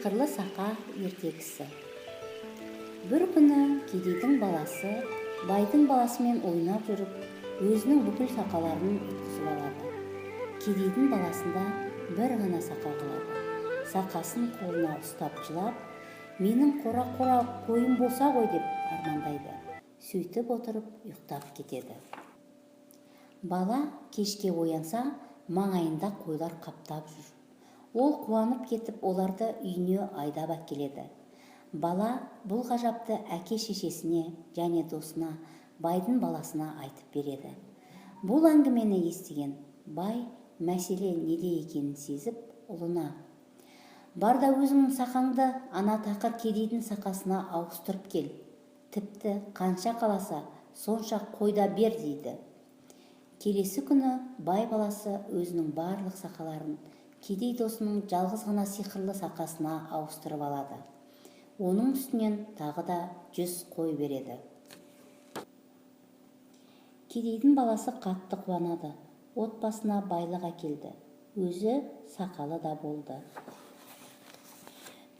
Сиқырлы сақа ертегісі. Бір күні кедейдің баласы байдың баласымен ойнап жүріп, өзінің бүкіл сақаларын ұтқызып алады. Кедейдің баласында бір ғана сақа қалады. Сақасын қолына ұстап жылап, менің қора-қора қойым болса ғой деп армандайды. Сөйтіп отырып ұйықтап кетеді. Бала кешке оянса, маңайында қойлар қаптап жүр. Ол қуанып кетіп, оларды үйіне айдап әкеледі. Бала бұл ғажапты әке-шешесіне және досына, байдың баласына айтып береді. Бұл әңгімені естіген бай мәселе неде екенін сезіп, ұлына: «Бар да өзіңнің сақаңды ана тақыр кедейдің сақасына ауыстырып кел. Тіпті қанша қаласа, сонша қой да бер», – дейді. Келесі күні бай баласы өзінің барлық сақаларын кедей досының жалғыз ғана сиқырлы сақасына ауыстырып алады. Оның үстінен тағы да 100 қой береді. Кедейдің баласы қатты қуанады. Отбасына байлық әкелді. Өзі сақалы да болды.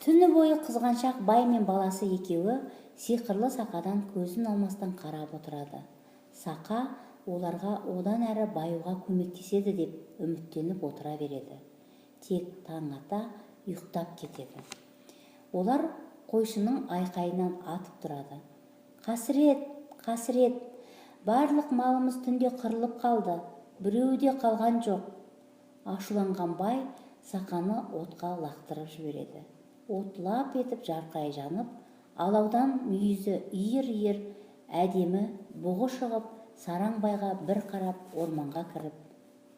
Түні бойы қызғаншақ бай мен баласы екеуі сиқырлы сақадан көзін алмастан қарап отырады. Сақа оларға одан әрі баюға көмектеседі деп үміттеніп отыра береді. Тек таң ата ұйықтап кетеді. Олар қойшының айқайынан атып тұрады. «Қасірет, қасірет! Барлық малымыз түнде қырылып қалды, біреуі де қалған жоқ!» Ашуланған бай сақаны отқа лақтырып жібереді. От лап етіп жарқырай жанып, алаудан мүйізі иір-иір әдемі бұғы шығып, сараң байға бір қарап, орманға кіріп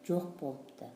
жоқ болыпты.